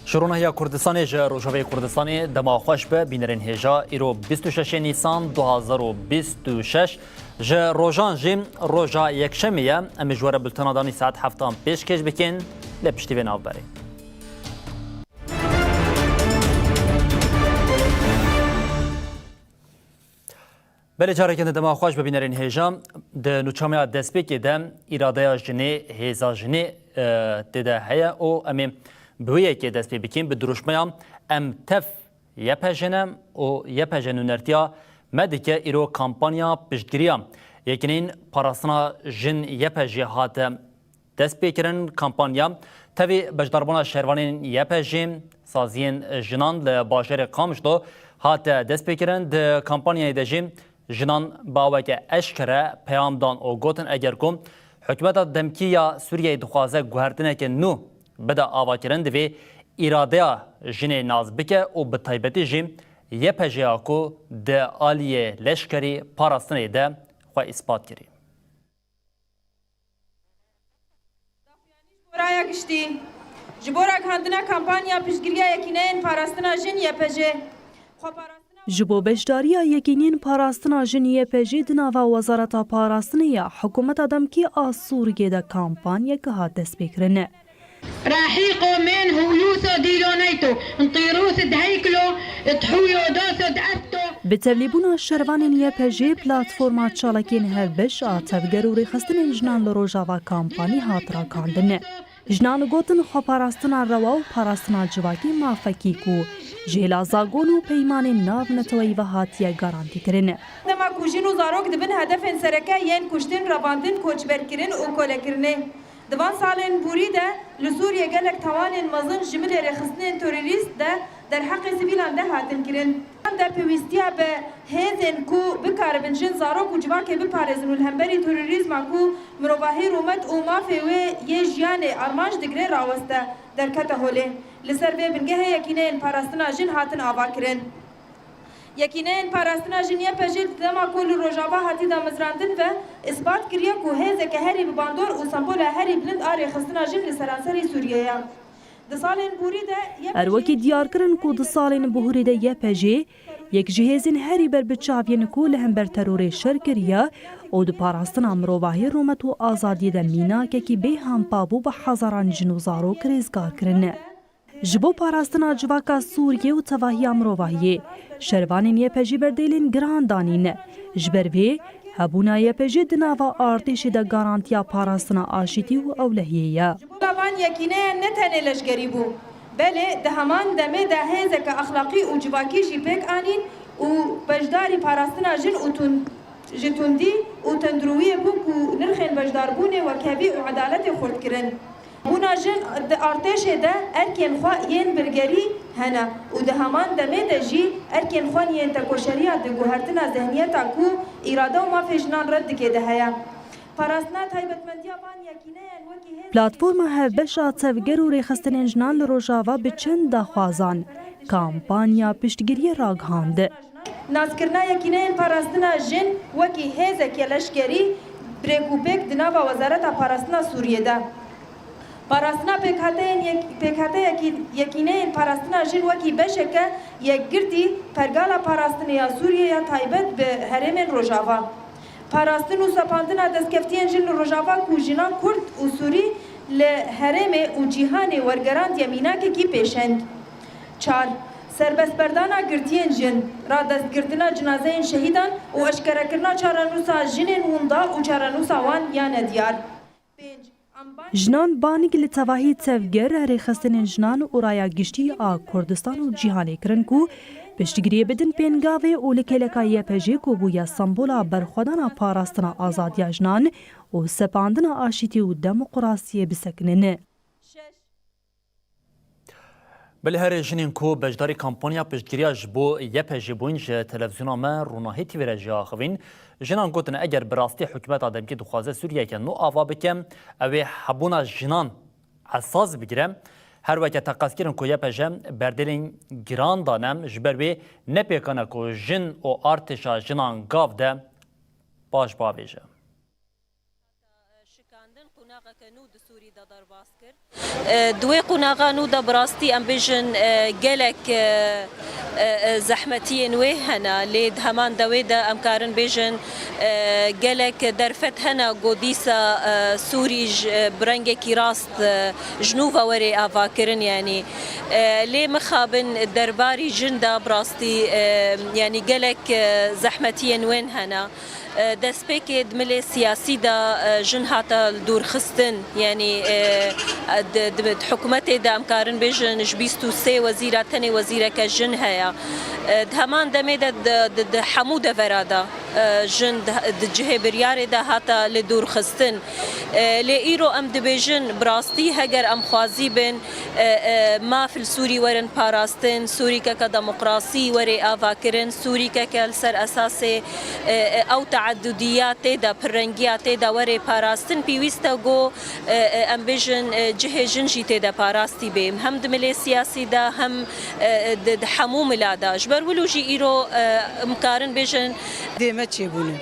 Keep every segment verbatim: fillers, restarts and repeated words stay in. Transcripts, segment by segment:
Ji ronahiya Kurdistanê, ji Rojavayê Kurdistanê dema xweş be, bînerên hêja. Îro bîst û şeş Nîsan du hazar û bîst û şeş, ji rojan jî roja yekşemê ye. Em ê ji we re bultena danî saet heftan pêşkêş bikin. Lê piştî vê navberê. Belê, careke din dema xweş be, bînerên hêja. Di nûçameya destpêkê de îradeya jinê, hêza jinê, e, tê de heye û em ê bi wê yekê dest pê bikin, bi dirûşmeya Em Tev Y P J ne û Y P J nûnertiya me dike îro kampanya piştgiriya Yekîneyên Parastina Jin Y P J hate destpêkirin. Kampanya tevî beşdarbûna şervanên Y P J, saziyên jinan li bajarê Qamişlo hate destpêkirin. Di kampanyayê de jî jinan bi aweke eşkere peyam dan û gotin, eger ku hikûmeta demkî ya Sûriyeyê dixwaze guhertineke nû bide avakirin, divê îradeya jinê nas bike û bi taybetî jî Y P J ya ku di aliyê leşkerî parastinê de xwe îspat kirî. Daxuyanî ji bo raya giştî. Ji bo ragihandina kampanya piştgiriya Yekîneyên Parastina Jin Y P J. Xweparastina Ji bo beşdariya Yekîneyên Parastina Jin Y P J di nava Wezareta Parastinê ya Hikûmeta Demkî a Sûriyê de kampanyeke hat destpêkirin. Rahiqo men huyuso dîloneyto, ntirus dheyklo, thuyo doso desto. Bi tevlîbûna şervanên Y P J, platforma çalakiyên hevbeş a tevger û rêxistinên jinan li Rojava kampanyê hat ragihandin. Jinan gotin, xweparastina rewa û parastina civakî mafekî ku ji hêla zagon û peymanên navneteweyî ve hatiye garantîkirin. Dema ku jin û zarok dibin hedefên sereke yên kuştin, revandin, koçberkirin û kolekirinê. Di van salên borî de li Sûriyê gelek tawanên mezin ji milê rêxistinên terorîst de derheqê sivîlan de hatin kirin. De pêwîstiya bi hêzên ku bikaribin jin, zarok û civakê biparêzin û li hemberî terorîzma ku mirovahî, rûmet û mafê wê yê jiyanê armanc digire raweste, derkete holê. Li ser vê bingehê Yekîneyên Parastina Jin hatin avakirin. Yekîneyên Parastina Jin Y P J di dema ku li Rojava hatî damezrandin ve îspat kiriye ku hêzeke herî bi bandor û sembola herî bilind a rêxistina jin li seranserê Sûriyê ye. Di salên borî de Y P J Her wekî diyar kirin ku di salên bihurê de Y P J yek ji hêzên herî berbiçav yên ku li hember terorê şer kiriye û di parastina mirovahî, rûmet û azadiyê de mînakekî bêhempa bû, bi hezaran jin û zarok rêzgar kirin. Ji bo parastina civaka Sûriyê û tevahiya mirovahiyê, şervanên Y P J berdêlên giran danîn. Ji ber vê, hebûna Y P J di nava artêşê de garantiya parastina aşîtî û ewlehiyê ye. Ji bo van yekîneyan ne tenê leşkerî bû, belê di heman demê de hêzeke exlaqî û civakî jî pêk anîn û beşdarî parastina jin û tund, ji tundî û tundrûyê bû ku nirxên beşdarbûnê, wekhevî û edaletê xurt kirin. Bûna jin di artêşê de erkên xwe yên birgerî hene û di heman demê de jî erkên xwe yên tekoşeriya di guhertina zehniyeta ku îrade û mafê jinan red dike de heye. Parastina taybetmendiya van yekîneyan wekî hêz Platforma hevbeş a tevger û rêxistinên jinan li Rojava bi çend daxwazan kampanya piştgiriyê ragihand. Naskirina Yekîneyên Parastina Jin wekî hêzeke leşkerî, bi rêk û pêk di nava Wezareta Parastina Sûriyê de. Parastina pêkhateyên yek-, pêkhateyekî Yekîneyên Parastina Jin wekî beşeke yekgirtî pergala parastinê ya Sûriyê ya taybet bi herêmên Rojava. Parastin û sepandina destkeftiyên jin li Rojava ku jinan Kurd û Sûrî li herêmê û cîhanê wergerandiye mînakekî pêşeng. Çar. Serbestberdana girtiyên jin, radestgirtina cinazeyên şehîdan û eşkerekirina çarenûsa jinên winda û çarenûsa wan ya nediyar. Pênc. Jinan banik li tevahî tevger rêxistinên jinan û raya giştî a Kurdistan û cîhanê kirin ku piştgiriyê bidin pêngavê û li kêleka Y P J ku bûye sembola berxwedana parastina azadiya jinan û sepandina aşîtî û demokrasiyê bisekinin. Belê herê jinên ku beşdarî kampanya piştgiriya ji bo Y P J bûn ji televîzyona me Ronahî T V re jî axivîn. Jinan gotin, eger bi rastî hikûmeta demkî dixwaze Sûriyeke nû ava bike, ew ê hebûna jinan esas bigire. Her weke teqez kirin ku Y P J berdêlên giran dane, ji ber wê ne pêkan e ku jin û artêşa jinan gav de baş bavêje. Şikandin, qonax Nû di Sûrî de derbas kir. E, di wê qonaxa nû de bi rastî em bêjin, e, gelek, e, e, e, zehmetiyên wê hene, lê di heman dewê de em karin bêjin, e, gelek derfet hene ku dîsa, e, Sûrî ji, e, bi rengekî rast, e, ji nû ve were avakirin, yanî, e, lê mixabin derbarî jin de bi rastî, e, yanî gelek, e, zehmetiyên wên hene. E, destpêkê di milê siyasî de, e, jin hate li dûrxistin. Yanî, e, di, di, di hikûmetê de em karin bêjin ji bîst û sê wezîra tenê wezîreke jin heye. E, di heman demê de di, di, di hemû devera de, e, jin di, di cihê biryarê de hate li dûrxistin. E, lê îro em dibêjin bi rastî heger em xwazî bin, e, e, maf li Sûrî werin parastin, Sûrîkeke demokrasî were avakirin, Sûrîkeke li ser esasê, e, e, ew teeddudiya tê de, pirrengiya tê de were parastin, pêwîst e ku, e, e, em bêjin, e, cihê jin jî tê de parastî bê. Hem di milê siyasî de, hem, e, e, di, di hemû mila de. Ji ber wilo jî îro, e, em karin bêjin. Dê me çêbûne.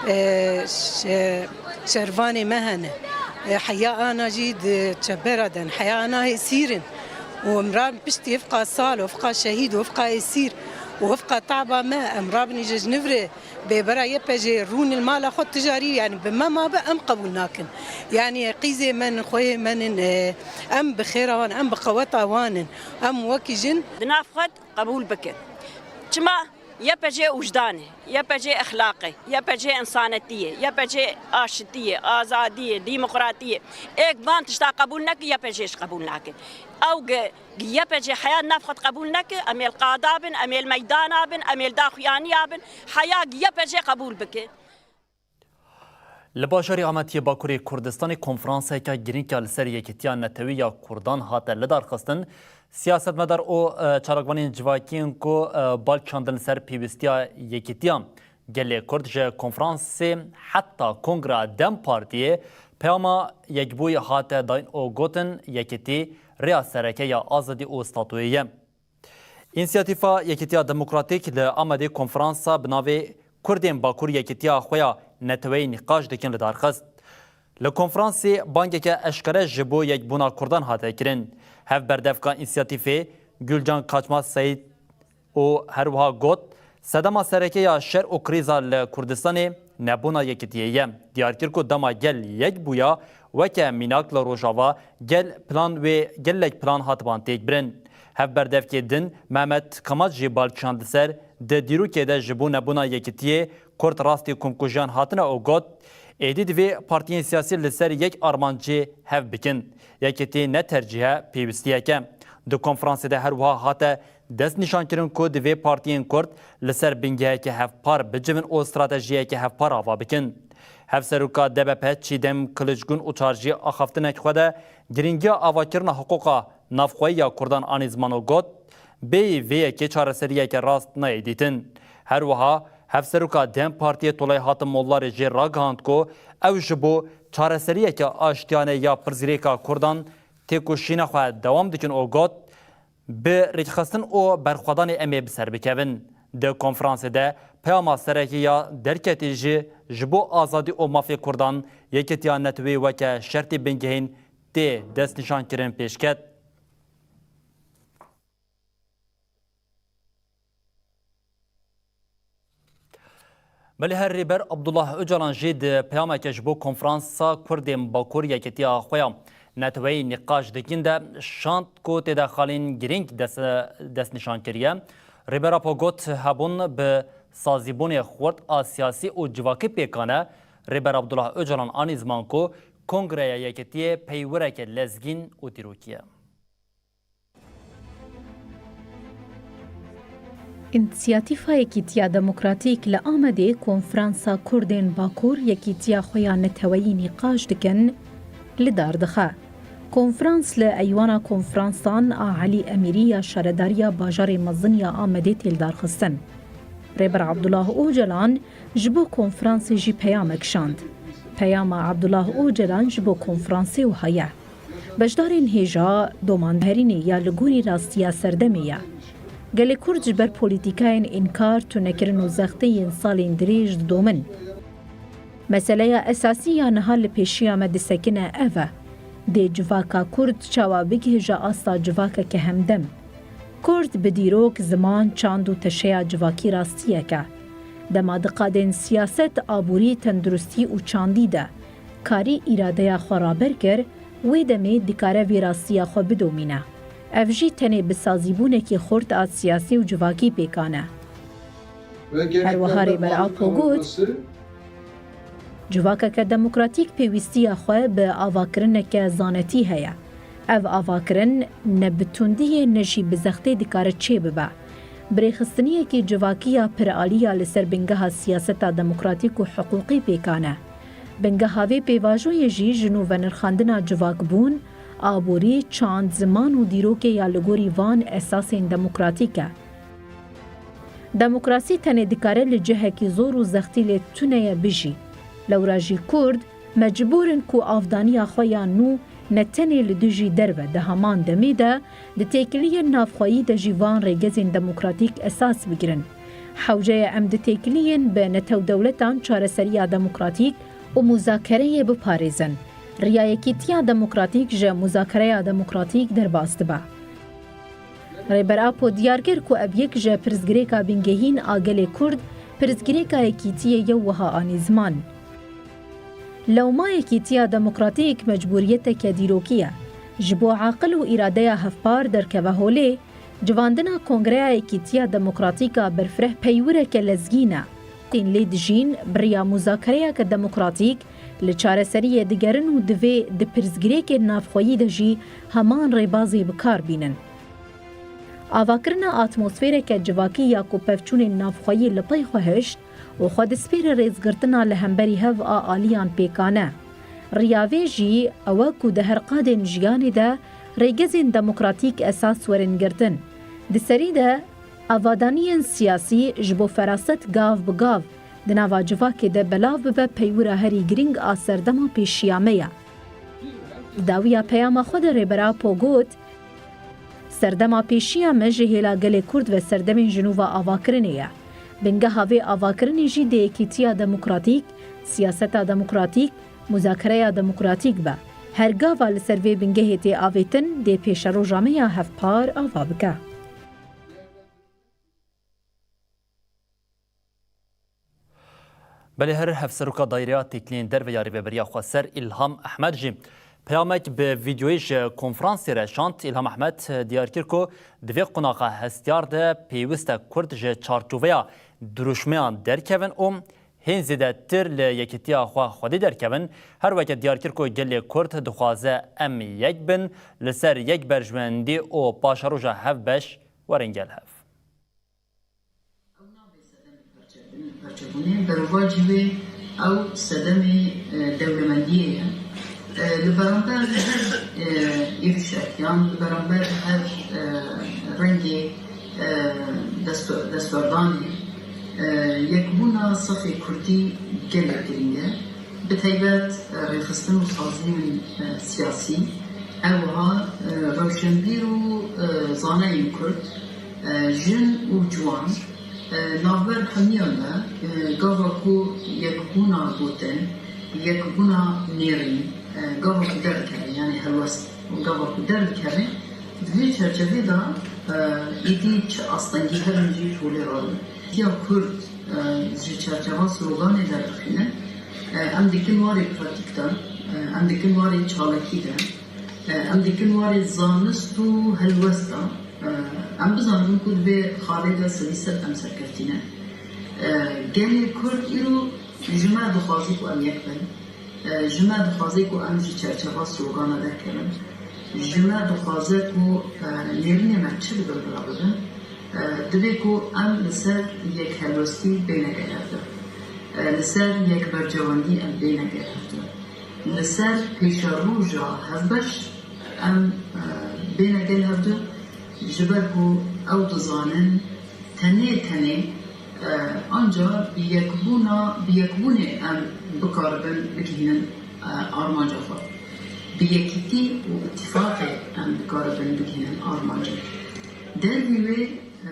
E, ş-, e, şervanê me hene. E, heya ana jî di çepera de ne. Heya ana hêsîr in. Û em rabin piştî hevqa sal, hevqa şehîd, hevqa êsîr û hevqa taba me, em rabin îje ji nivrê bêbera Y P G rûnin li mala xwe tijarî, yanî bi me mabe em qebûl nakin. Yanî qîzê me nin, xweyê me nin, e, em bi xêra wan, em bi qeweta wan in. Em wekî jin. Di nav xwe qebûl bikin. Çima? Y P G wijdan e, Y P G exlaq e, Y P G insanetî ye, Y P G aşitî ye, azadî ye, demokratî ye. Êk van tişta qebûl neke, Y P G jî qebûl nake. Ew gi, gi Y P G heya nav xwe qebûl neke, em ê li qada bin, em ê li meydana bin, em ê li daxuyaniya bin, heya gi Y P G qebûl bike. Li bajarê Amed yê Bakurê Kurdistanê konferanseke girîng ya li ser yekîtiya netewî ya Kurdan hate lidarxistin. Siyasetmedar û, e, çalakvanên civakî yên ku, e, bal kişandin li ser pêwîstiya yekîtiya gelê Kurd ji konferansê heta Kongra DEM Partiyê peyama yekbûyî hate dayîn û gotin, yekîtî rêya sereke ya azadî û statutoyê ye. Însiyatîfa Yekîtiya Demokratîk li Amedê konferansa bi navê Kurdên Bakur yekîtiya xwe ya neteweyî nîqaş dikin li dar xist. Li konferansê bangeke eşkere ji bo yekbûna Kurdan hate kirin. Hevberdevka însiyatîfê Gulcan Kaçmaz Seyîd û her wiha got, sedema sereke ya şer û krîza li Kurdistanê nebûna yekitiyê ye. Diyar kir ku dema gel yek bûya, weke mînak li Rojava gel plan wê gelek plan hatiban têk birin. Hevberdevkê din Mehmet Kamaç jî bal kişand li ser, di dîrokê de ji bo nebûna yekitiyê Kurd rastî komkujiyan hatine û got, êdî divê partiyên siyasî li ser yek armancê hev bikin. Yekitî ne tercîh e, pêwîstiyek e. Di konferansê de her wiha hate destnîşankirin ku divê partiyên Kurd li ser bingeheke hevpar bicivin û stratejiyeke hevpar ava bikin. Hevseroka D B P Çîdem Kiliçgun Uçar jî axaftinek xwe de girîngiya avakirina hiqûqa navxweyî ya Kurdan anî ziman û got, bêyî vê yekê çareseriyeke rast nayê dîtin. Her wiha Hevseroka DEM Partiyê Tolay Hatim Mollarê jî ragihand ku ew ji bo çareseriyeke aştiyane ya pirsgirêka Kurdan têkoşîna xwe dewam dikin û got, bi rêkxistin û berxwedanê em ê bi ser bikevin. Di konferansê de peyama sereke ya derketî jî ji bo azadî û mafê Kurdan, yekîtiya netewî weke şertê bingehîn tê destnîşankirin pêş ket. Belê her Rêber Abdullah Ocalan jî di peyameke ji bo konferansa Kurdên Bakur yekîtiya xwe ya neteweyî nîqaş dikin de şand ku tê de xalên girîng des-, destnîşan kiriye. Rêber Apo got, hebûn bi sazîbûnê xurt a siyasî û civakî pêkan e. Rêber Abdullah Ocalan anî ziman ku Kongreya Yekîtiyê peywireke lezgîn û dîrokî ye. Însiyatîfa Yekîtiya Demokratîk li Amedê konferansa Kurdên Bakur yekîtiya xwe ya neteweyî nîqaş dikin, li dar dixe. Konferans li Eywana Konferansan a Elî Emîrî ya Şaredariya Bajarê Mezin ya Amedê tê lidarxistin. Rêber Abdullah Ocalan ji bo konferansê jî peyamek şand. Peyama Abdullah Ocalan ji bo konferansê wiha ye. Beşdarên hêja domanberînê ya li gorî rastiya serdemê ye. Gelê Kurd ji ber polîtîkayên înkar, tunekirin û zextê yên salên dirêj didomin. Meseleya esasî ya niha li pêşiya me disekine ev e, dê civaka Kurd çawa bigihêje asta civakeke hemdem? Kurd bi dîrok, ziman, çand û teşeya civakî rastiyek e. Dema di qadên siyaset, aborî, tenduristî û çandî de karî îradeya xwe raber kir, wê demê dikare vê rastiya xwe bidomîne. Ev jî tenê bi sazîbûnekî xurt a siyasî û civakî pêkan e. Her wiha Rêber Apo got, civakeke demokratîk pêwîstiya xwe bi avakirineke zanetî heye. Ev avakirin ne bi tundiyê ne jî bi zextê dikare çêbibe. Birêxistiniyekî civakî ya piralî ya li ser bingeha siyaseta demokratîk û hiqûqî pêkan e. Bingeha vê pêvajoyê jî ji nû venirxandina civakbûn, aborî, çand, ziman û dîrokê ya li gorî van esasên demokratîk e. Demokrasî tenê dikare li cihekî zor û zextî lê tune ye bijî. Lewra jî Kurd mecbûr in ku avdaniya xwe ya nû ne tenê li dijî derve di heman demê de di têkiliyên navxweyî de jî van rêgezên demokratîk esas bigirin. Hewce ye em di têkiliyên bi netewdewletan çareseriya demokratîk û muzakereyê biparêzin. Riya yekîtiya demokratîk ji muzakereya demokratîk derbas dibe. Rêber Apo diyar kir ku ev yek ji pirsgirêka bingehîn a gelê Kurd, pirsgirêka yekîtiyê ye wiha anî ziman. Lewma yekîtiya demokratîk mecbûriyeteke dîrokî ye. Ji bo aqil û îradeya hevpar derkeve holê, civandina Kongreya Yekîtiya Demokratîk a berfireh peywireke lezgîn e. Tên lê dijîn, bi riya muzakereyeke demokratîk li çareseriyê digerin û divê di pirsgirêkên navxweyî de jî heman rêbazê bi kar bînin. Avakirina atmosfereke civakî ya ku pevçûnên navxweyî li pey xwe hişt û xwe dispêre rêzgirtina li hemberî hev a aliyan pêkan e. Riya vê jî ew e ku di her qadên jiyanê de rêgezên demokratîk esas werin girtin. Di serî de, avadaniyên siyasî ji bo feraset gav bi gav di nava civakê de belav bibe peywira herî girîng a serdema pêşiya me ye. Di dawiya peyama xwe de Rêber Apo got, serdema pêşiya me ji hêla gelê Kurd ve serdemên ji nû ve avakirinê ye. Bingeha vê avakirinê jî dê yekîtiya demokratîk, siyaseta demokratîk, muzakereya demokratîk be. Her gava li ser vê bingehê tê avêtin, dê pêşeroja me ya hevpar ava bike. Belê her Hevseroka Daîreya Têkiliyên Derve ya Rêveberiya Xweser Îlham Ehmed jî peyamek bi vîdyoyê ji konferansê re şand. Îlham Ehmed diyar kir ku di vê qonaxa hestiyar de pêwist e Kurd ji çarçoveya dirûşmeyan derkevin û hên zêdetir li yekîtiya xwe xwedî derkevin. Her weke diyar kir ku gelê Kurd dixwaze em yek bin, li ser yek berjwendî û paşeroja hevbeş werin gel hev. Ew nabe sedemê parçebûnê, berovajî wê ew sedemê, e, dewlemendiyê ye. E, li beramber her, e, êrişek yan li beramber her, e, rengê, e, desto-, destwerdanê, e, yekbûna sefê kurdî gelek girîng e. Bi taybet, e, rêxistin û saziyên, e, siyasî, her wiha, e, rewşenbîr û, e, zanayên kurd, e, jin û ciwan, e, navber hemiyan de, e, gava ku yekbûna gotin, yekbûna nêrîn, e, gava ku derdikevin, yanî helwest û gava ku derdikevin, di vê çerçevê de, e, êdî çi astengî hebin jî ji holê radin. Ya Kurd, e, ji çerçeva sloganê derdixînin. E, em dikin warê pratîk de, e, em dikin warê çalakî de, e, em dikin warê zanist û helwest de. E, em bizanin ku di vê xalê de sedî sed em serkeftî ne. E, gelê Kurd îro ji me dixwaze ku em yek bin. E, ji me dixwaze ku em ji çerçeva slogana derkevin. Ji me dixwaze ku, e, nêrînê me çi dibin bila bibin. E, divê ku em li ser yekhelwestî bêne gel hev de. E, li ser yekbercewendî em bêne gel hev de. Li ser pêşeroja hevbeş em, e, bêne gel hev de. Ji ber ku ew dizanin tenê tenê, e, anca bi yekbûna, bi yekbûnê em bikaribin bigihînin, e, armanca xwe. Bi yekîtî û îtîfaqê em bikaribin bigihînin armancê. Dervî wê, e,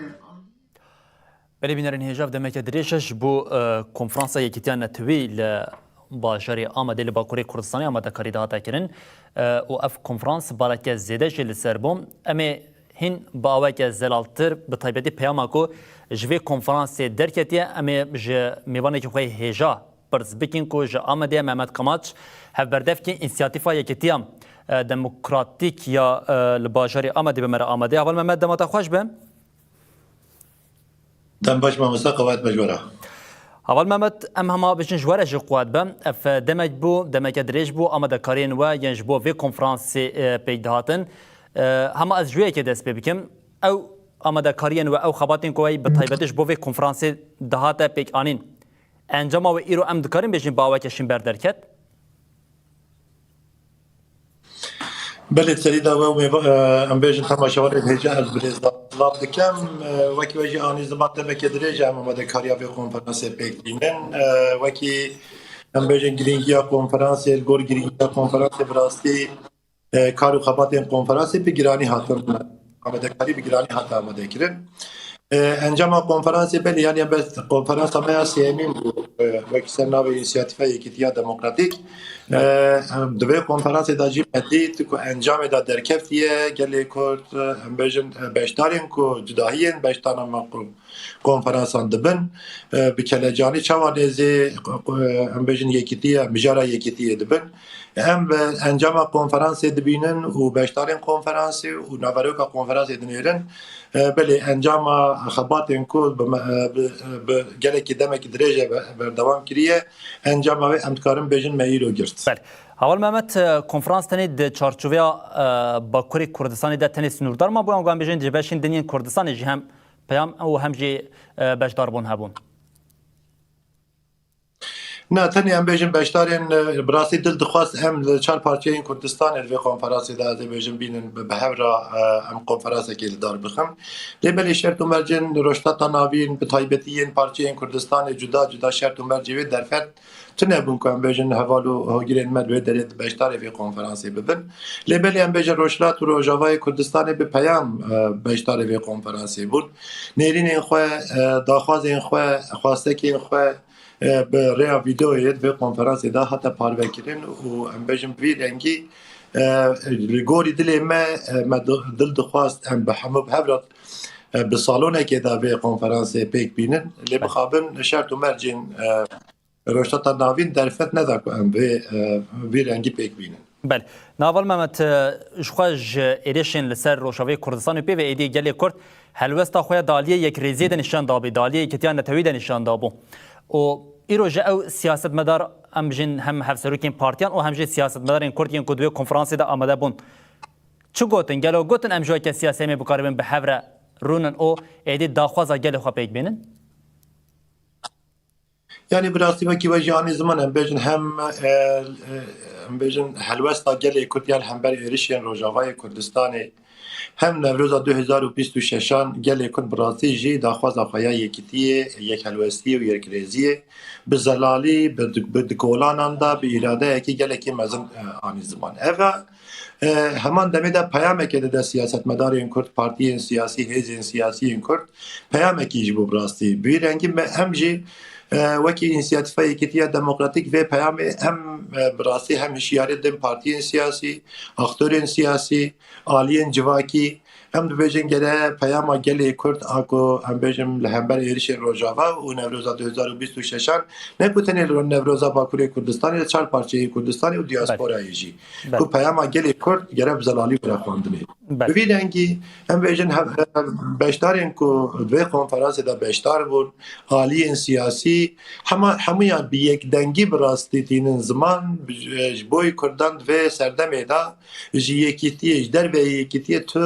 Belê bînerên hêja, demeke dirêj e ji bo, e, konferansa Yekîtiya Netewî li bajarê Amedê li Bakurê Kurdistanê amadekarî dihate kirin, e, û ev konferans bareke zêde jî li ser bû. Em ê hîn bi aweke zelaltir, bi taybetî peyama ku ji vê konferansê derketiye, em ê ji mêvanekî xwe yê hêja pirs bikin ku ji Amedê ye, Mehmet Kamaç, hevberdevkê Însiyatîfa Yekîtiya, e, Demokratîk ya, e, li bajarê Amedê bi me re amade. Heval Mehmet, dema te xweş be. Dem baş mamoste, qewet be ji we re. Heval Mehmet, em hema bêjin ji we re jî qewet be. Ev demek bû, demeke dirêj bû, amadekariyên we yên ji bo vê konferansê, e, pêk dihatin. E, hema ez ji wê yekê dest pê bikim. Ew amadekariyên we, ew xebatên ku we bi taybetî ji bo vê konferansê dihate pêk anîn. Encama wê îro em dikarin bêjin bi aweke şînber derket? Belê, serî da we û mêva-, e, em bêjin temaşevanên hêja ez bi rêz da silav dikim. E, wekî we jî anî ziman demeke dirêj e em amadekariya vê konferansê pêk tînin. E, wekî em bêjin girîngiya konferansê, li gor girîngiya konferansê bi rastî, e, kar û xebatên konferansê bi giranî hatin, amadekarî bi giranî hate amadekirin. E, encama konferansê belê, yani, bes konferansa me ya sêyemîn bû, e, wek ser navê Însiyatîfa Yekîtiya Demokratîk. E, em di vê konferansê de jî me dît ku encamê de derkeftiye gelê Kurd, e, em bêjin, e, beşdarên ku cudahiyên beşdana me ku konferansan dibin, e, bi kelecanî çawa nêzî, e, em bêjin yekîtiye, mijara yekîtiyê dibin. Em bi encama konferansê dibînin û beşdarên konferansê û naveroka konferansê dinêrin. E, belê, encama xebatên ku bi me, e, bi, bi gelekî demekî dirêj e be-, berdewam kiriye, encama wê em dikarin bêjin me îro girt. Belê. Heval Mehmet, e, konferans tenê di çarçoveya, e, Bakurê Kurdistanê de tenê sinûrdar mabû, yan ku em bêjin ji beşên din yên Kurdistanê jî hem peyam û hem jî, e, beşdarbûn hebûn? Na, tenê em bêjin beşdarên, e, bi rastî dil dixwast em li çar parçeyên Kurdistanê li vê konferansê de, ez ê bêjim, bînin bi, bi hev re, e, em konferansekê li dar bixin. Lê belê şert û mercên Rojhilata Navîn, bi taybetî yên parçeyên Kurdistanê cuda cuda şert û mercê wê derfet tune bûn ku em bêjin heval û hogirên me li wê derê di beşdarê vê konferansê bibin. Lê belê em bêjin Rojhilat û Rojavayê Kurdistanê bi peyam, e, beşdarê vê konferansê bûn. Nêrînên xwe, e, daxwazên xwe, xwestekên xwe, e, bi rêya vîdeoyê di vê konferansê de hate parvekirin û em bêjin bi vî rengî, e, li gorî dilê me, e, me di-, dil dixwast em bi hemû bi hev re, e, bi salonekê de vê konferansê pêk bînin. Lê mixabin şert û mercên, e, Rojhilata Navîn derfet neda ku em vê, e, vî rengî pêk bînin. Belê. Heval Mehmet, e, ji xwe ji êrişên li ser Rojavayê Kurdistanê pê ve êdî gelê Kurd helwesta xwe ya di aliyê yekrêziyê de nîşan dabû, di aliyê yekîtiya netewî de nîşan dabû. Û îro jî ew siyasetmedar, em bijin hem hevserokên partiyan û hem jî siyasetmedarên Kurd yên ku di wê konferansê de amade bûn. Çi gotin? Gelo gotin em ji weke siyasî em ê bikaribin bi hev re rûnin û êdî daxwaza gelê xwe pêk bînin? Yani bi rastî wekî we jî anî ziman em bêjin hem, e, e, em bêjin helwesta gelê Kurd ya li hember êrişên Rojavayê Kurdistanê hem Newroza du hezar û bîst û şeşan gelê Kurd bi rastî jî daxwaza xwe ya yekîtiyê, yekhelwestiyê û yekrêziyê bi zelalî, bi di-, bi dikolanan de bi îradeyekî gelekî mezin, e, anî ziman. Ev e, e, heman demê de peyamekê dide siyasetmedarên Kurd, partiyên siyasî, hêzên siyasî yên Kurd peyamekî ji bo bi rastî. Bi vî rengî me em jî, e, wekî Însiyatîfa Yekîtiya Demokratîk vê peyamê em, e, bi rastî hem hişyarî didin partiyên siyasî, aktorên siyasî, aliyên civakî, em dibêjin gere peyama gelê Kurd a ku em bêjin li hember êrişên Rojava û Newroza du hezar û bîst û şeşan, ne ku tenê li Newroza Bakurê Kurdistanê, li çar parçeyê Kurdistanê û Belê. diasporayê jî. Belê. Ku peyama gelê Kurd gere bi zelalî were xwendinê. Belê. Bi vî rengî em bêjin hev-, beşdarên ku di vê konferansê de beşdar bûn, aliyên siyasî, hema, hemûyan bi yekdengî bi rastî tînin ziman, bi, ji bo Kurdan di vê serdemê de ji yekîtiyê, ji derveyê yekîtiyê tu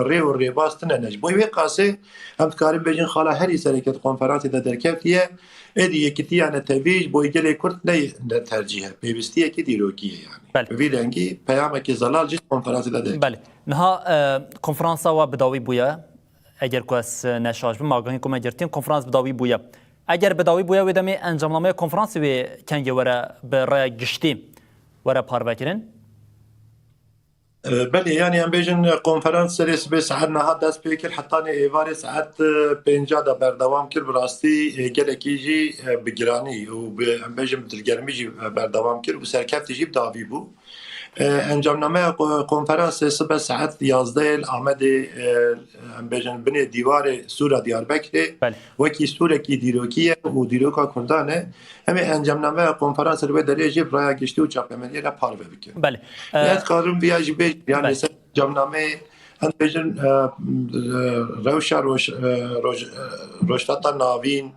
rê û rêbaz tune ne. Ji bo wê qasê em dikarin bêjin xala herî sereke di konferansê de derketiye, êdî yekîtiya netewî ji bo gelê Kurd ne, ne tercîh e. Pêwîstiyekî dîrokî ye yani. Belê. Bi vî rengî peyamekî zelal jî di konferansê de derket. Belê. Niha, e, konferansa we bi dawî bûye. Eger ku ez, e, ne şaş bim, agahî ku me girtiye, konferans bi dawî bûye. Eger bi dawî bûye, wê demê encamnameya konferansê wê kengê were bi raya giştî were parvekirin? E, belê, yanî em bêjin, e, konferans serê sibê saet niha dest pê kir, hetanê êvarê saet, e, pênca de berdewam kir. Bi rastî, e, gelekî jî, e, bi giranî û bi, em bêjin, bi dilgermî jî, e, berdewam kir û serkeftî jî bi dawî bû. E, encamnameya ko-, konferansê sibe saet yazdeh li Amedê, e, em bêjin, binê dîwarê sûra Diyarbekirê Belê. wekî sûrekî dîrokî ye û dîroka Kurdan e. Em ê encamnameya konferansê li wê derê jî bi raya giştî û çapemeniyê re parve bikin. Belê. E, Ez karim viya jî bêjim, yani belê. ser encamnameyê em bêjin, e, e, rewşa roj-, e, roj-, e, rojhilata navîn,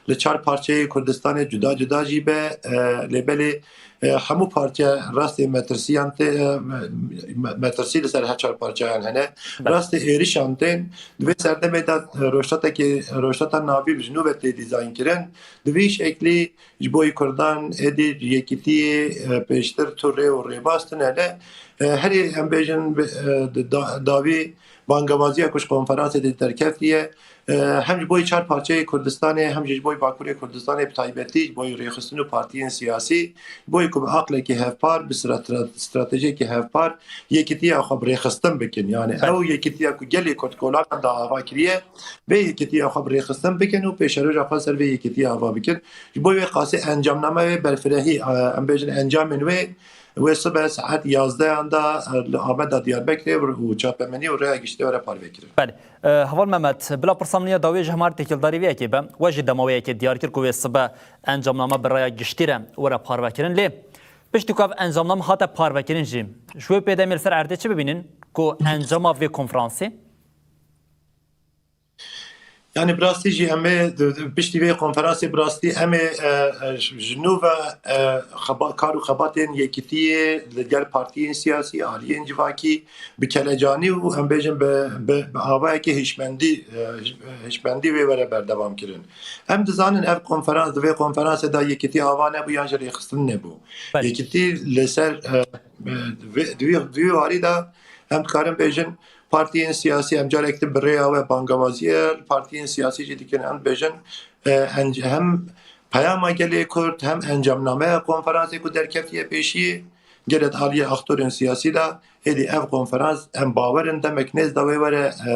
li çar parçeyê Kurdistanê cuda cuda jî be, e, lê belê, e, hemû parçe rastê metirsiyan tê, e, me-, me-, metirsî li ser her çar parçeyan hene. Belê. Rastê êrişan tên, di vê serdemê de, e, rojhilatekê, rojhilata navîn ji nû ve tê dîzayn kirin. Di vî şeklî ji bo Kurdan êdî yekîtiyê, e, pêştir tu rê û rêbaz tune ne. E, herî em bêjin, e, di da-, dawî bangevaziya ku ji konferansê de derketiye, e, hem ji bo çar parçeyê Kurdistanê, hem jî ji bo Bakurê Kurdistanê bi taybetî, ji bo rêxistin û partiyên siyasî, ji bo ku bi aqlekî hevpar, bi strate-, stratejiyekî hevpar yekîtiya xwe bi rêxistin bikin. Yani Belê. ew yekîtiya ku gelê Kurd kolana da ava kiriye, vê yekîtiya xwe bi rêxistin bikin û pêşeroja xwe ser vê yekîtiya ava bikin. Ji bo wê qasî encamname wê berfirehî, e, em bêjin encamên wê, wê sibe saet yazdehan de, e, li Ameda Diyarbekirê û çapemenî û rêya giştî were parve kirin. Belê. E, Heval Mehmet, bila pirsa min ya dawî ji hemar têkildarî vê yekê be. We jî dema wê yekê diyar kir ku wê sibe encamname bi raya giştî re were parve kirin. Lê piştî ku ev encamname hate parvekirin jî, ji wê pê de em ê li ser erdê çi bibînin ku encama vê konferansê? Yani bi rastî jî em ê di, di, piştî vê konferansê bi rastî em ê, e, e, ji nû ve, e, xeba-, kar û xebatên yekîtiyê li gel partiyên siyasî, aliyên civakî bi kelecanî û em bêjin bi, bi, bi avayekî hişmendî, e, hiş-, hişmendî wê were berdewam kirin. Em dizanin ev konferans, di vê konferansê de yekîtî ava nebû yan jî rêxistin nebû. Belê. Yekîtî li ser, e, e, vê, di wî, di wî warî de em dikarin bêjin, partiyên siyasî em carek din bi rêya we bangewazî ye, partiyên siyasî jî dikin em dibêjin, e, enc-, hem peyama gelê Kurd, hem encamnameya konferansê ku derketiye pêşiyê, gelê di aliyê aktorên siyasî de, êdî ev konferans em bawer in demek nêz de wê were, e,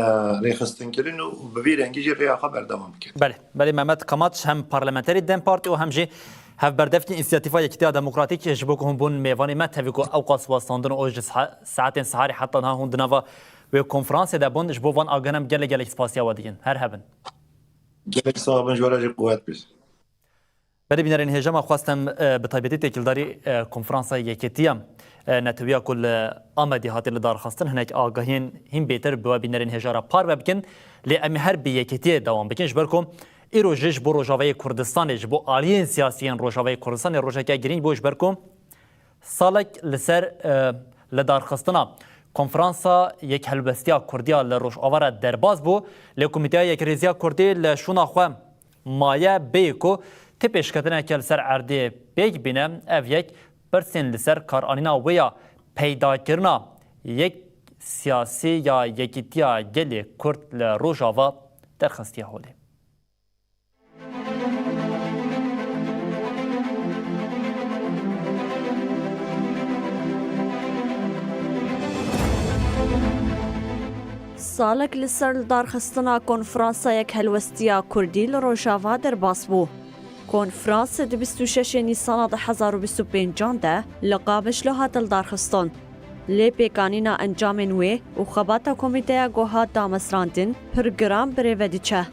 rêxistinkirin û bi vî rengî jî rêya xwe berdewam bikin. Belê, belê Mehmet Kamaç hem parlamenterê DEM Partî û hem jî hevberdevkî Însiyatîfa Yekîtiya Demokratîk ji bo ku hûn bûn mêvanê me, tevî ku ewqas westandin û ji siha-, saetên siharê heta niha hûn di nava wê konferansê de bûn, ji bo van agahinan em gelek gelek spasiya we dikin. Her hebin. Gelek sax bin, ji we re jî quwet bî. Belê bînerên hêja me xwestem, e, bi taybetî têkildarî, e, konferansa yekêtiya, e, netewiya ku li Amedê hatiye li darxistin hinek agahiyên hîn bêtir bi we bînerên hêja re parve bikin. Lê em ê her bi yekêtiyê dewam bikin, ji ber ku îro jî ji bo Rojavayê Kurdistanê, ji bo aliyên siyasiyên Rojavayê Kurdistanê rojeke girîng bû, ji ber ku salek li ser, e, lidarxistina Konferansa Yekhelwestiya Kurdiya li Rojava re derbas bû, lê Komîteya Yekrêziya Kurdî li şûna xwe maye bêyî ku ti pêşketineke li ser erdê pêk bîne, ev yek pirsên li ser karanîna wê ya peydakirina yek siyasî ya yekîtiya gelê Kurd li Rojava derxistiye holê. Salek li ser lidarxistina Konferansa Yekhelwestiya Kurdî li Rojava derbas bû. Konferans di bîst û şeş Nîsana du hezar û bîst û pêncan de li Qamişlo hat lidarxistin. Lê pêkanîna encamên wê û xebata komîteya ku hat damezrandin pir giran bi rê ve diçe.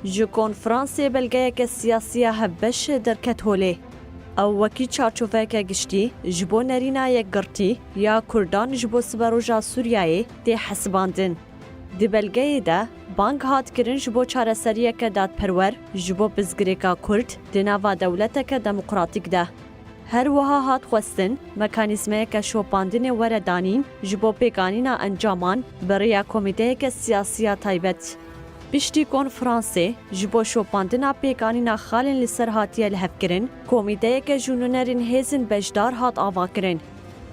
Ji konferansê belgeyeke siyasî ya hevbeş derket holê. Ew wekî çarçoveyeke giştî ji bo nerîna yekgirtî ya Kurdan ji bo siberoja Sûriyeyê tê hesibandin. Di belgeyê de bang hat kirin ji bo çareseriyeke dadperwer ji bo pirsgirêka Kurd di nava dewleteke demokratîk de. Her wiha hat xwestin mekanîzmeyeke şopandinê were danîn ji bo pêkanîna encaman bi rêya komîteyeke siyasî ya taybet. Piştî konferansê, ji bo şopandina pêkanîna xalên li ser hatiye lihevkirin, komîteyeke ji nûnerên hêzên beşdar hat avakirin.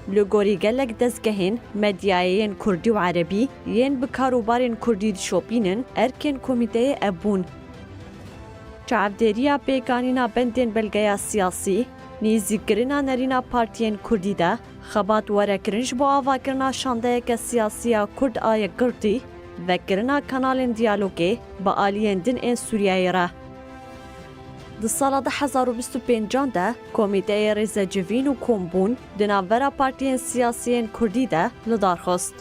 Li gorî gelek dezgehên medyayê yên kurdî û erebî yên bi karûbarên kurdî dişopînin, erkên komîteyê ev bûn: çavdêriya pêkanîna bendên belgeya siyasî, nêzîkkirina nerîna partiyên kurdî de, xebat were kirin ji bo avakirina şandeyeke siyasî ya kurd a yekgirtî, vekirina kanalên diyalogê bi aliyên din ên Sûriyeyê re. Di sala du hezar û bîst û pêncan de Komîteyê Rêzecivîn û Kombûn di navbera partiyên siyasî yên kurdî de li dar xist.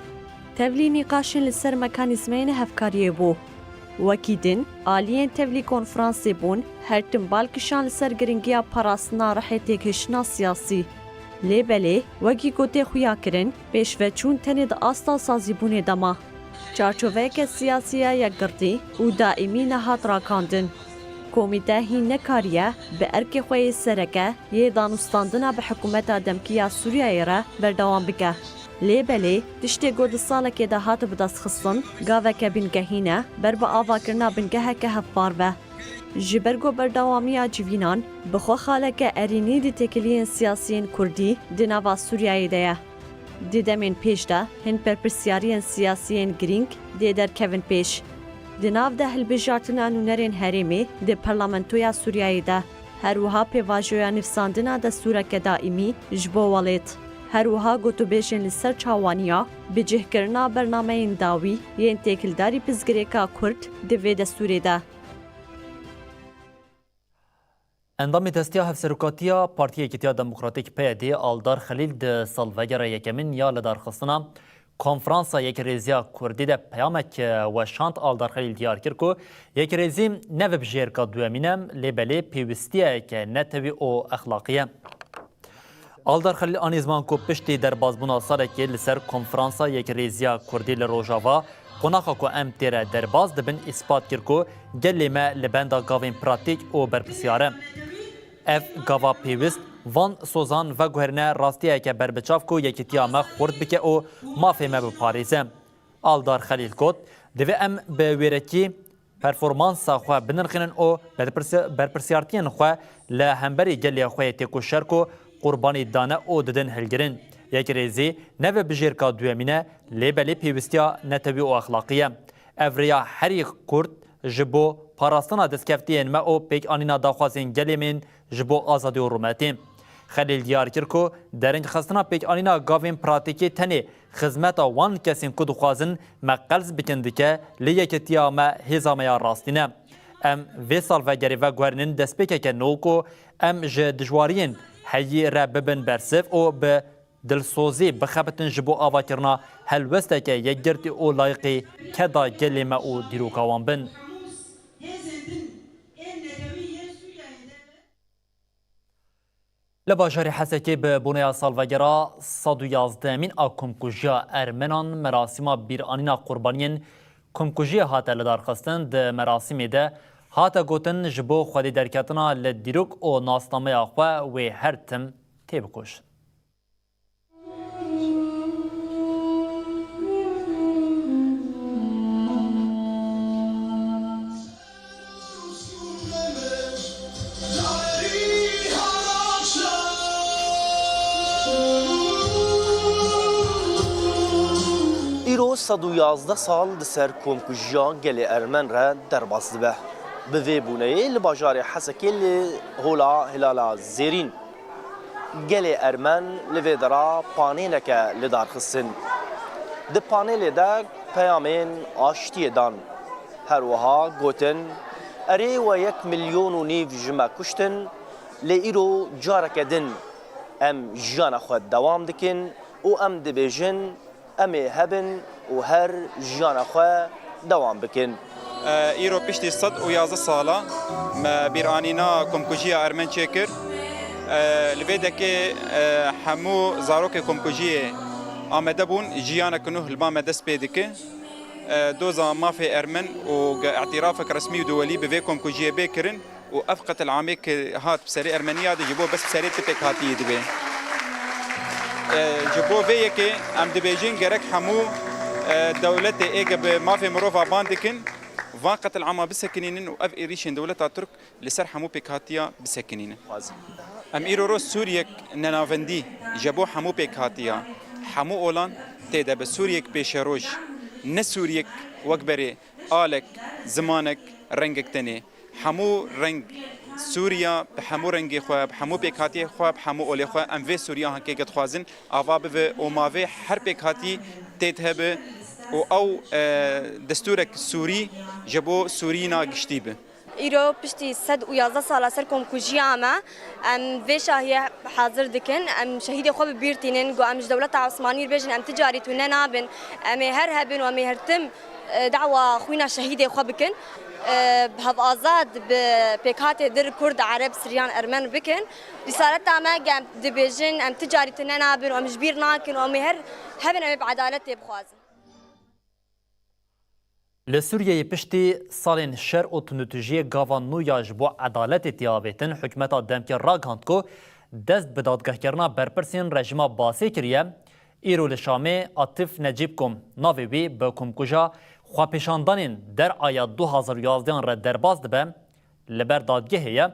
Tevlî nîqaşên li ser mekanîzmeyên hevkariyê bû. Wekî din, aliyên tevlî konferansê bûn, her tim bal kişan li ser giringiya parastina rihê têgihiştina siyasî. Lê belê, wekî ku tê xuyakirin, pêşveçûn tenê di asta sazîbûnê de ma. Çarçoveyeke siyasî ya yekgirtî û daîmî nehat rakandin. Komîte hîn nekariye bi erkê xwe yê sereke yê danûstandina bi hikûmeta demkî ya Sûriyeyê re berdewam bike. Lê belê, tiştê ku di salekê de hat bidestxistin, gaveke bingehîn e ber bi avakirina bingeheke hevpar ve. Ji ber ku berdewamiya civînan bi xwe xaleke erênî di têkiliyên siyasî yên kurdî di nava Sûriyeyê de ye. Di demên pêş de hin berpirsyariyên siyasî yên girîng dê derkevin pêş. Di nav de hilbijartina nûnerên herêmê di Parlamentoya Sûriyeyê de, her wiha pêvajoya nivîsandina destûreke daîmî ji bo welêt. Her wiha gotûbêjên li ser çawaniya bicihkirina bernameyên dawî yên têkildarî pirsgirêka kurd di vê destûrê de. Endamê Destiya Hevserokatiya Partiya Yekîtiya Demokratîk, P Y D, Aldar Xelîl, di salvegera yekemîn ya lidarxistina Konferansa Yekrêziya Kurdî de peyamek weşand. Aldar Xelîl diyar kir ku yekrêzî ne vebijêrka duyemîn e, lê belê pêwîstiyeke netewî û exlaqî ye. Aldar Xelîl anî ziman ku piştî derbasbûna salekê li ser Konferansa Yekrêziya Kurdî li Rojava, qonaxa ku em tê re derbas dibin îspat kir ku gelê me li benda gavên pratîk û berpirsyar e. Ev gava pêwîst van sozan veguherîne rastiyeke berbiçav ku yekîtiya me xurt bike û mafê me biparêze. Aldar Xelîl got, divê em bi wêrekî performansa xwe binirxînin û berpirsi-, berpirsyartiyên xwe li hemberî gelê xwe yê têkoşer ku qurbanî dane û didin hilgirin. Yekrêzî ne vebijêrka duyemîn e, lê belê pêwîstiya netewî û exlaqî ye. Ev rêya herî kurt ji bo parastina destkeftiyên me û pêkanîna daxwazên gelê me yên ji bo azadî û rûmetê. Xelîl diyar kir ku derinxistina pêkanîna gavên pratîkî tenê xizmeta wan kesên ku dixwazin me qels bikin dike, lê yekîtiya me hêza me ya rastî ne. Em vê salvegerê veguherînin destpêkeke nû ku em ji dijwariyên heyî re bibin bersiv û bi dilsozî bixebitin ji bo avakirina helwesteke yekgirtî û layiqî keda gelê me û dîroka wan bin. Li bajarê Hesekê bi boneya salvegera sed û yazdehemîn a komkujiya Ermenan merasîma bîranîna qurbaniyên komkujiyê hate lidarxistin. Di merasîmê de hate gotin, ji bo xwedî derketina li dîrok û nasnameya xwe wê her tim têbikoşin. Îro sed û yazdeh sal di ser komkujiya gelê Ermen re derbas dibe. Bi vê bûneyê li bajarê Hesekê li Hola Hilala Zêrîn gelê Ermen li vê dera panêleke li dar xistin. Di panêlê de peyamên aştiyê dan. Her wiha gotin, erê we yek milyon û nîv ji me kuştin, lê îro careke din em jiyana xwe dewam dikin û em dibêjin, em ê hebin û her jiyana xwe dewam bikin. E, îro piştî sed û yazdeh sala me bîranîna komkujiya Ermen çêkir. E, li vê dekê, e, hemû zarokê komkujiyê amade bûn, jiyanek nû li ba me dest pê dike. E, doza mafê Ermen û ge-, îtirafek resmî û duwelî bi vê komkujiyê bê kirin. Û ev qetilamê ke hat bi serê Ermeniya de ji bo bes bi serê tipêk hatiyê dibe. E, ji bo vê yekê em dibêjin gerek hemû, e, dewletê ê ke bi mafê mirova ban dikin, van qetilama bisekinînin û ev êrîşên dewleta Tirk li ser hemû pêkhatiya bisekinînin. Em îro ro Sûriyek nenavendî ji bo hemû pêkhatiya hemû olan tê de bi Sûriyek pêşeroj, ne Sûriyek wek berê alek, zimanek, rengek tenê. Hemû reng Sûriya bi hemû rengê xwe, bi hemû pêkhatiyê xwe, bi hemû olê xwe, em vê Sûriya hinkêke dixwazin ava bibe û ma vê her pêkhatî tê de hebe û ew, e, destûrek Sûrî ji bo Sûrîna giştî be. Îro piştî sed û yazdeh sala ser komkujiya me, em vê şahiye hazir dikin. Em şehîdê xwe bi bîr tînin, ku em ji dewleta Osmanî bêjin, em ti carî tune nabin. Em ê her hebin û em ê her tim, e, dawa xwîna şehîdê xwe bikin. E, bi hev azad, bi pêkhatê dir, Kurd, Ereb, Siryan, Ermen bikin. Risareta me ge em dibêjin, em ti carî tune nabin û em ji bîr nakin û em ê her hebin, em ê bi edaletê bixwazin. Li Sûriyeyê piştî salên şer û tundûtûjiyê gava nû ya ji bo edaletê tê avêtin, hikûmeta demkî ragihand ku dest bi dadgehkirina berpirsên rejîma Basê kiriye. Îro li Şamê Atîf Necîb ku navê wî bi komkuja xwepêşandanên deraya du hazar û yazdehan re derbas dibe, li ber dadgehê ye.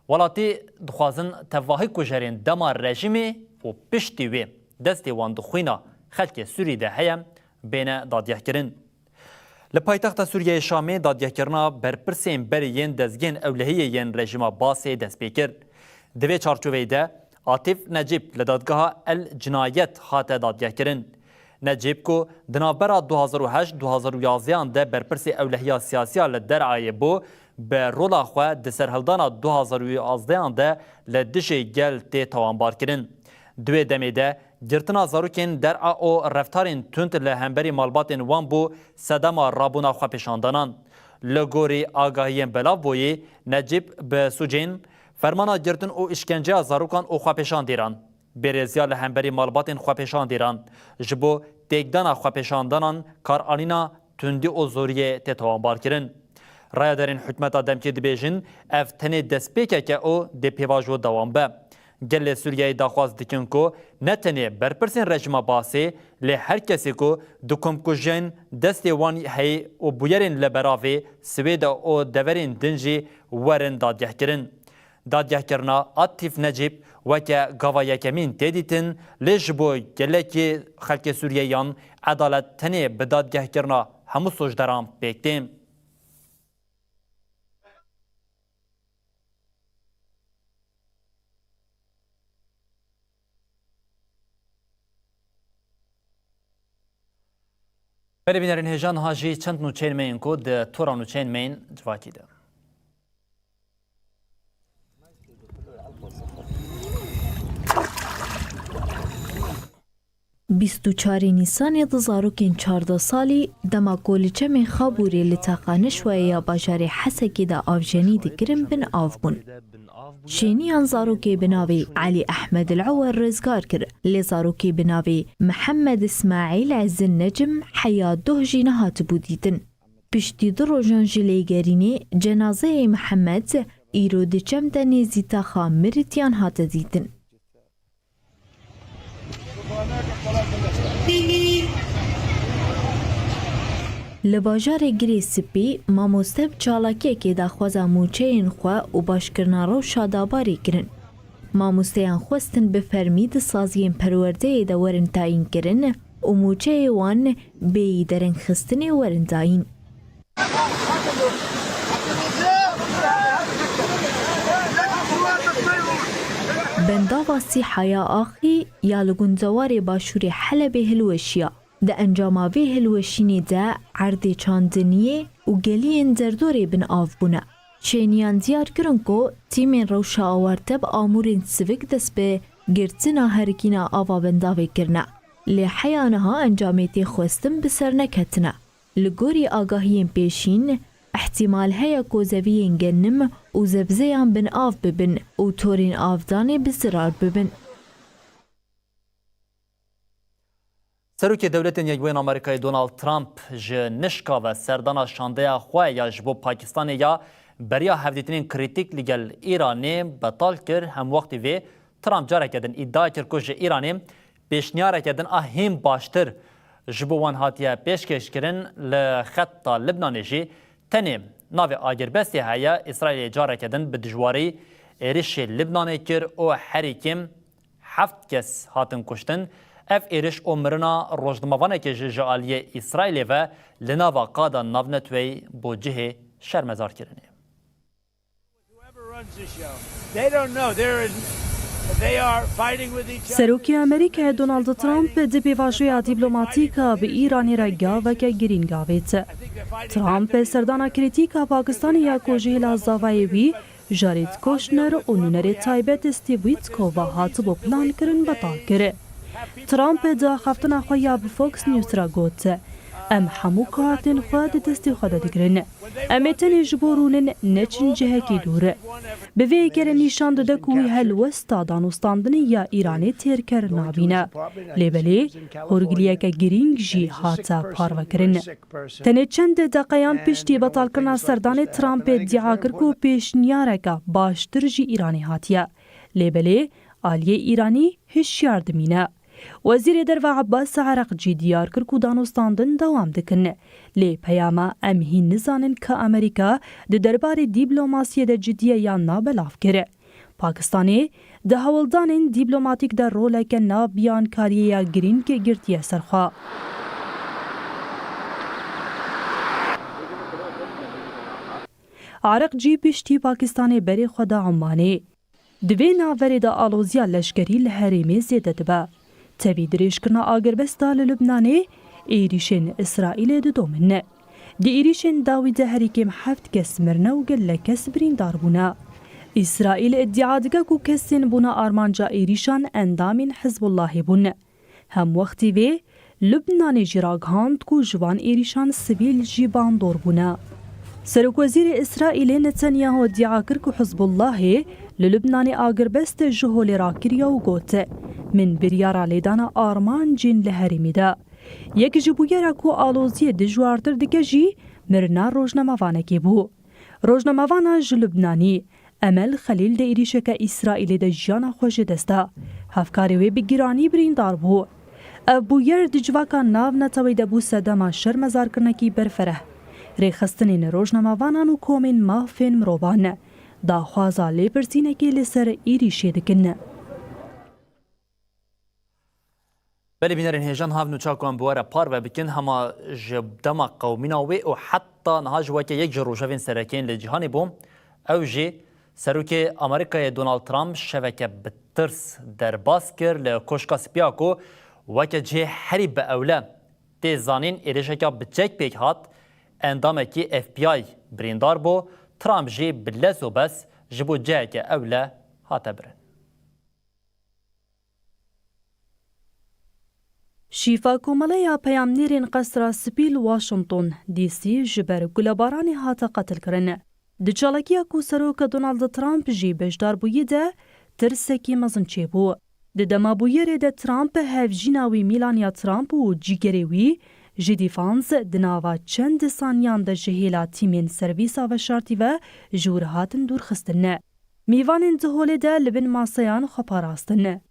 Welatî dixwazin tevahî kujerên dema rejîmê û piştî wê destê wan di xwîna xelkê Sûrî de heye, bêne dadgehkirin. Li paytexta Sûriyeyê Şamê dadgehkirina berpirsên berê yên dezgehên ewlehiyê yên rejîma Basê dest pê kir. Di vê çarçoveyê de Atîf Necîb li dadgeha El Cinayet hate dadgehkirin. Necîb ku di navbera du hazar û heşt du hazar û yazdehan de berpirsê ewlehiya siyasiya li Derayê bû, bi rola xwe di serhildana du hazar û yazdehan de li dijî gel tê tawanbarkirin. Di wê demê de girtina zarokên Dera û reftarên tund li hemberî malbatên wan bû sedema rabûna xwepêşandanan. Li gorî agahiyên belavbûyî, Necîb bi sûcên fermana girtin û îşkenceya zarokan û xwepêşandîran, bêrêziya li hemberî malbatên xwepêşandîran, ji bo têkdana xwepêşandanan karanîna tundî û zoriyê tê tawanbarkirin. Rayedarên hikûmeta demkî dibêjin, ev tenê destpêkek e û dê pêvajo dewam be. Gelê Sûriyeyê daxwaz dikin ku ne tenê berpirsên rejîma Basê, lê her kesê ku di komkujiyên destê wan heyî û bûyerên li beravê Swêda û deverên din jî werin dadgehkirin. Dadgehkirina Atîf Necîb weke gava yekemîn tê dîtin, lê ji bo gelekî xelkê Sûriyeyan edalet tenê bi dadgehkirina hemû sûcdaran pêk tê. Belê bînerên hêja, niha jî çend nûçeyên me yên ku di tora nûçeyên me yên civakî de. Bîst û çarê Nîsanê du zarokên çardeh salî dema ku li çemê Xabûrê li taxa Neşwayê ya bajarê Hesekê de avjenî dikirin bin av bûn. Şêniyan zarokê bi navê Elî Ehmed El Ewer rizgar kir, lê zarokê bi navê Mihemed Îsmaîl Ezzin Necim heya doh jî nehatibû dîtin. Piştî du rojan ji lêgerînê cenazeyê Mihemed îro di çem de nêzî taxa Miritiyan hate dîtin. Li bajarê Girê Spî mamoste bi çalakiyekê daxwaza mûçeyên xwe û başkirina rewşa dabarê kirin. Mamosteyan xwestin bi fermî di saziyên perwerdeyê de werin tayînkirin û mûçeyê wan bêyî derengxistinê werin dayîn. Bendava Sîhaya Axî ya li gundewarê başûrê Helebê hilweşiya. Di encama vê hilweşînê de erdê çandiniyê û geliyên derdorê bin av bûne. Şêniyan diyar kirin ku tîmên rewşa awarte bi amûrên sivik dest bi girtina herikîna ava bendavê kirine. Lê heya niha encamê tê xwestin bi ser neketine. Li gorî agahiyên pêşîn, îhtîmal heye ku zeviyên genim û zebzeyan bin av bibin û torên avdanê bi zirar bibin. Serokê Dewletên Yekbûyên Amerîkayê Donald Trump ji nişka ve serdana şandeya xwe ya ji bo Pakistanê ya beriya hevdîtinên krîtîk li gel Îranê betal kir. Hemwextî vê Trump careke din îdia kir ku ji Îranê pêşniyareke din a hîn baştir ji bo wan hatiye pêşkêşkirin. Li xeta Libnanê jî tenê navê agirbestê heye. Îsraîlê careke din bi dijwarî Êrişê Libnanê kir û herî kêm heft kes hatin kuştin. Ev êriş û mirina rojnamevanekê jî ji aliyê Îsraîlê ve li nava qada navneteweyî bo cihê şermezar kirinê. Serokê Amerîkayê Donald Trump di pêvajoya dîplomatîk a bi Îranê re gaveke girîng avêt. Trump serdana krîtîk a Pakistanê ya ku ji hêla zavayê wî Jared Kushner û nûnerê taybet Steve Witkoff ve hatibû plankirin betal kir. Trump di axaftina xwe ya bi Fox News re got, Em hemû kartên xwe di destê xwe de digirin. Em ê tenê ji bo rûnin neçin cihekî dûr. Bi vê yekê re nîşan dide ku wî helwesta danûstandinê ya Îranê têrker nabîne. Lê belê hûrgiliyeke girîng jî hate parvekirin. Tenê çend deqeyan piştî betalkirina serdanê Trumpê îdia kir ku pêşniyareke baştir ji Îranê hatiye. Lê belê aliyê Îranî hişyar dimîne. Wezîrê Derve Abbas Ereqcî diyar kir ku danûstandin dewam dikin. Lê peyama em hîn nizanin ka Amerîka di derbarê dîplomasiyê de cidî ye yan na belav kir. Pakistanê di hewldanên dîplomatîk de roleke navbiyankariyê ya girîng girtiye ser xwe. Ereqcî piştî Pakistanê berê xwe da Omanê. Di vê navberê de aloziya leşkerî li herêmê zêde dibe. Tevî dirêjkirina agirbesta li Lubnanê êrîşên Îsraîlê didomin. Di êrîşên dawî de herî kêm heft kes mirine û gelek kes birîndar bûne. Îsraîl îdia dike ku kesên bûne armanca êrîşan endamên Hizbullahê bûn. Hemwextî vê, Lubnanê jî ragihand ku ji van êrîşan sivîl jî bandor bûne. Serokwezîrê Îsraîlê Netanyahu îdia kir ku Hizbullahê li Lubnanê agirbest ji holê rakiriye û got, Min biryara lêdana armancên li herêmê da. Yek ji bûyera ku aloziyê dijwartir dike jî mirina rojnamevanekê bû. Rojnamevana ji Lubnanî, Emel Xelîl di êrîşeke Îsraîlê de jiyana xwe ji dest da. Hevkarê wê bi giranî birîndar bû. Ev bûyer di civaka navneteweyî de bû sedema şermezarkirinekî berfereh. Rêxistinên rojnamevanan û komên mafên mirovan daxwaza lêpirsînekê li ser êrîşê dikin. Belê bînerên hêja niha ev nûça ku em bi we re parve bikin, hema ji dema qewimîna wê û heta niha jî weke yek ji rojevên serekiyên li cîhanê bû. Ew jî serokê Amerîkayê Donald Trump şeveke bi tirs derbas kir li Koşka Spî ya ku weke cihê herî bi ewle tê zanîn êrişeke bi çek pêk hat, endamekî F B I birîndar bû, Trump jî bi lez û bez ji bo ciheke ewle hate birin. Şîfa Komeleya Peyamnêrên Qesra Spî li Washington D C ji ber gulebaranê hate qetilkirin. Di çalakiya ku Serok Donald Trump jî beşdar bûyî de tirsekî mezin çêbû. Di dema bûyerê de Trump hevjîna wî Melania Trump û cîgerê wî J D Vance di nava çend saniyan de ji hêla tîmên servîsa veşartî ve ji wir hatin dûrxistin. Mêvanên di holê de li bin maseyan xwe parastin.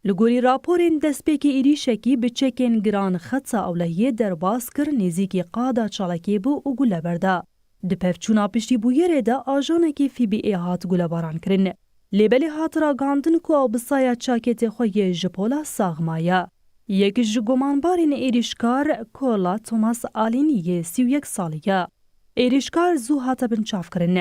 Li gorî raporên destpêkê êrîşekî bi çekên giran xeta ewlehiyê derbas kir, nêzîkî qada çalakê bû û gule berda. Di pevçûna piştî bûyerê de ajanekî F B I hat gulebarankirin. Lê belê hat ragihandin ku ew bi saya çakêtê xwe yê ji pola sax maye. Yek ji gumanbarên êrîşkar Kola Thomas Alîn yê sî û yek salî ye. Êrîşkar zû hate binçavkirin.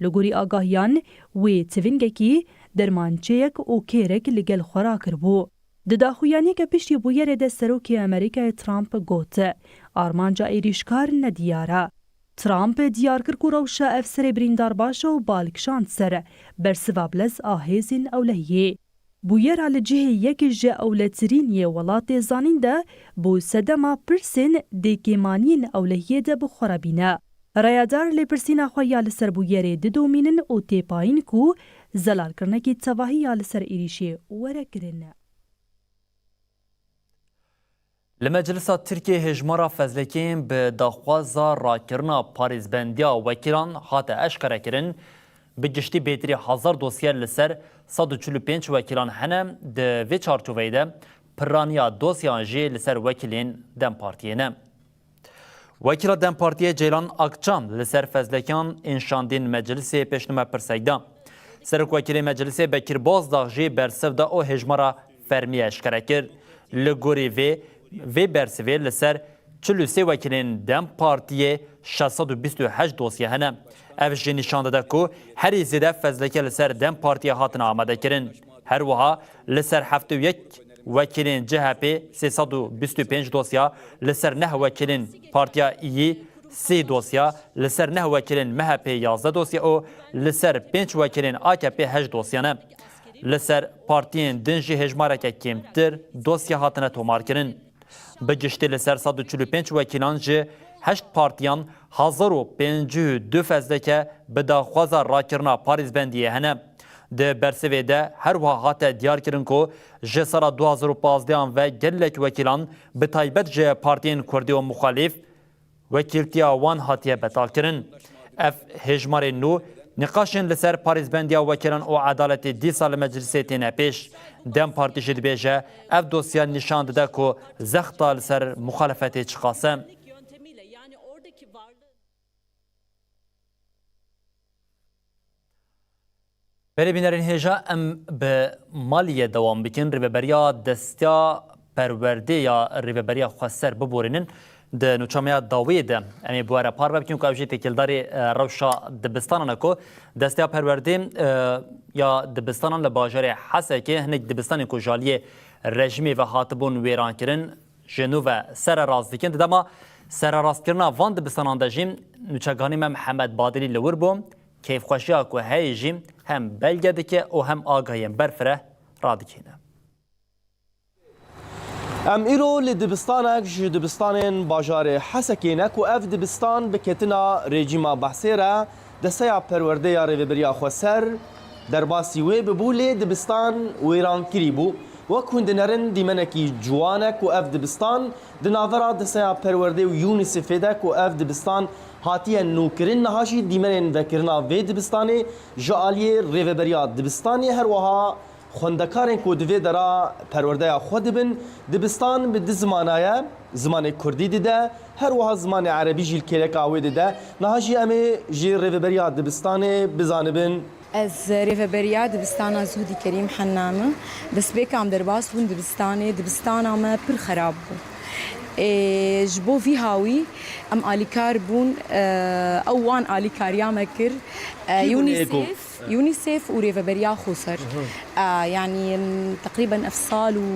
Li gorî agahiyan, wê tivingekî, dermançeyek û kêrek li gel xwe rakiribû. Di daxuyaniyeke piştî bûyerê de Serokê Amerîkayê Trump got, Armanca êrîşkar nediyar e. Trump diyar kir ku rewşa ev serê birîndar baş e û bal kişand ser bersiva bilez a hêzên ewlehiyê. Bûyera li cihê yek ji ewletirîn yê welatê zanîn de bo sedema pirsên dê kêmaniyên ewlehiyê de bi xwe re bîne. Rayedar lêpirsîna xwe ya li ser bûyerê didomînin û têpayîn ku zelalkirinekî tevahî ya li ser êrîşê were kirin. Li Meclisa Tirkiyê hêjmara fezlekeyên bi daxwaza rakirina parêzbendiya wekîlan hate eşkerekirin, bi giştî bêtirî hezar dosye li ser sed û çil û pênc wekîlan hene. Di vê çarçoveyê de piraniya dosyan jî li ser wekîlên DEM Partiyê ne. Wekîla DEM Partiyê Ceylan Akça li ser fezlekan ên şandîn meclisê pêşnûme pirsek da. Serokwekîlê Meclisê Bekir Bozdağ jî bersiv da û hêjmara fermî eşkere kir. Li gorî vê, vê bersivê li ser çil û sê wekîlên DEM Partiyê şeş sed û bîst û heşt dosye hene. Ev jî nîşan dide ku herî zêde fezleke li ser DEM Partiyê hatine amadekirin. Her wiha li ser heftê û yek wekîlên CHPê sê sed û bîst û pênc dosya, li ser neh wekîlên Partiya Îyî sî dosya, li ser neh wekîlên MHPê yazdeh dosya û li ser pênc wekîlên AKPê heşt dosya ne. Li ser partiyên din jî hêjmareke kêmtir dosya hatine tomarkirin. Bi giştî li ser sed û çil û pênc wekîlan ji heşt partiyan hezar û pêncî û du fezleke bi daxwaza rakirina parêzbendiyê hene. Di bersivê de her wiha hate diyarkirin ku ji sala du hazar û pazdeh an ve gelek wekîlan, bi taybet ji partiyên kurdî û muxalîf, wekîltiya wan hatiye betalkirin. Ev hêjmarên nû, nîqaşên li ser parêzbendiya wekîlan û edaletê dîsa li meclisê têne pêş. DEM Partî jî dibêje, ev dosya nîşan dide ku zexta li ser muxalefetê çiqas e. Belê bînerên hêja, em bi Maliyê dewam bikin. Rêveberiya Desteya Perwerdê ya Rêveberiya Xweser biborînin. Di nûça me ya dawiyê de em ê bi we re parve bikin ku ew jî têkildarî, e, rewşa dibistanan e ku Desteya Perwerdê, e, ya dibistanan li bajarê Hesekê hinek dibistanên ku ji aliyê rejîmê ve hatibûn wêrankirin, ji nû ve sererast dikin. Di dema sererastkirina van dibistanan de jî nûçeganî me Mihemed Badilî li wir bû. Kêfxweşiya ku heye jî hem belge dike û hem agahiyên berfireh radigihîne. Em îro li dibistanek ji dibistanên bajarê Hesekê ne ku ev dibistan bi ketina rejîma Behsê re Desteya Perwerdê ya Rêveberiya Xweser derbasî wê bibû, lê dibistan wêrankirî bû. Wek hûn dinerin, dîmenekî ciwan e ku ev dibistan di navbera Desteya Perwerdê û UNICEFê de ku ev dibistan hatiye nûkirin, niha jî dîmenên vekirina vê dibistanê ji aliyê Rêveberiya Dibistanê, her wiha xwendekarên ku di vê dera perwerdeya xwe dibin, dibistan bi du zimana ye, zimanê kurdî dide, her wiha zimanê erebî jî li kêleka wê dide. Niha jî em ê ji Rêveberiya Dibistanê bizanibin. Ez Rêveberiya Dibistana Zuhdî Kerîm Hennam im. Destpêka em derbas bûn dibistanê, dibistana me pir xerab bû. Ê, ji bo vî hawî em alîkar bûn, e, ew wan alîkariya me kir. E, Kî bûn ê ku? UNICEF, UNICEF û Rêveberiya Xweser. Hı hı. E, yanî, em, teqrîben ev sal û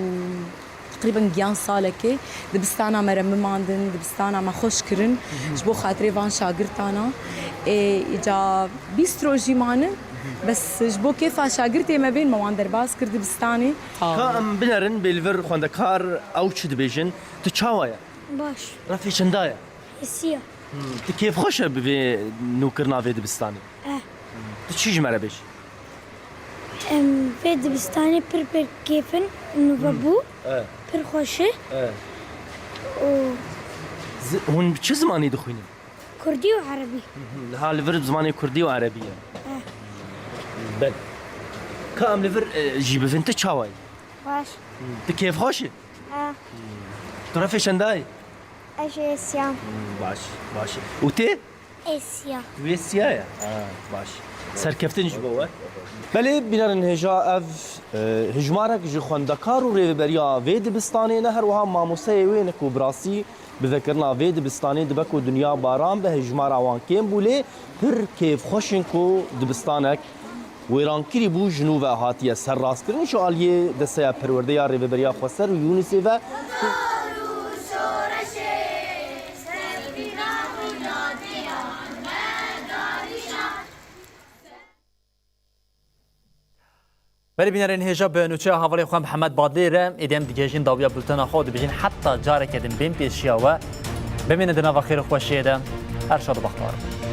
teqrîben giyan salekê dibistana me re bimandin, dibistana me xweş kirin. Hı hı. Ji bo xatirê van şagirtana, ê, îca bîst roj jî manin, bes ji bo kêfa şagirtê me bên me wan derbas kir dibistanê. Ka em binerin bê li vir xwendekar ew çi dibêjin? Tu çawa ye? Baş. Refê çenda ye? Hesiya. Hmm. Tu kêfxweş e bi vê nûkirina vê dibistanê? Eh. Hmm. Tu çi ji me re bêjî? Em, vê dibistanê pir pir kêfin nûve bû. Eh. Pir xweş e. Eh. Û zi-, hûn bi çi zimanî dixwînin? Kurdî û erebî. Hı hı. Niha li vir bi zimanê kurdî û erebî ye. Eh. Ben. Ka em li vir, e, jî bibin, tu çawa yî? Baş. Hı. Tu kêfxweş î? Eh. Hı. Tu refê çenda yî? Ez jî hêsiyam. Hmm, baş, baş. Û tê? Êsiya. Tu êsiya ye? Ha, baş. Serkeftin ji bo we. Belê, bînerên hêja, ev, e, hejmarek ji xwendekar û rêveberiya vê dibistanê ne, her wiha mamosteyê wê ne ku bi rastî bi vekirina vê dibistanê dibe ku dinya baran be, hejmara wan kêm bû, lê pir kêfxweş in ku dibistanek wêrankirî bû, ji nû ve hatiye serrastkirin ji aliyê Desteya Perwerdê ya Rêveberiya Xweser û UNICEF ve. Belê bînerên hêja, bi nûçeya hevalê xwe Mihemed Badlê re êdî em digihêjin dawiya bultena xwe û dibêjin heta careke din bên pêşiya we. Bimînin di nava xêr û xweşiyê de. Her şad û bextewar bin.